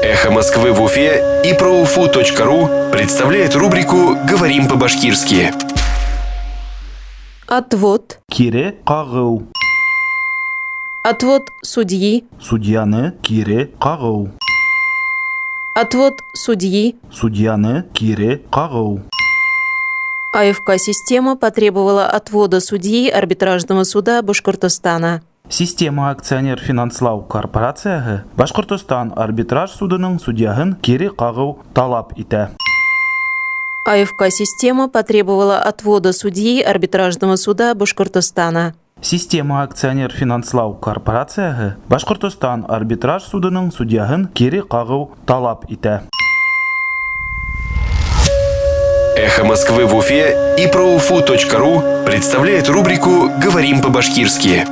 Эхо Москвы в Уфе и проуфу.ру представляет рубрику «Говорим по-башкирски». Отвод. Кире кагыу. Отвод судьи. Судьяны кире кагыу. Отвод судьи. Судьяны кире кагыу. АФК-система потребовала отвода судьи арбитражного суда Башкортостана. Система акционер финанслау корпорацияһы Башҡортостан арбитраж судының судьяһын кире ҡағыу талап итә. АФК-система потребовала отвода судьи арбитражного суда Башкортостана. Система акционер финанслау корпорацияһы Башҡортостан арбитраж судының судьяһын кире ҡағыу талап итә. Эхо Москвы в Уфе и проуфу.ру представляет рубрику «Говорим по-башкирски».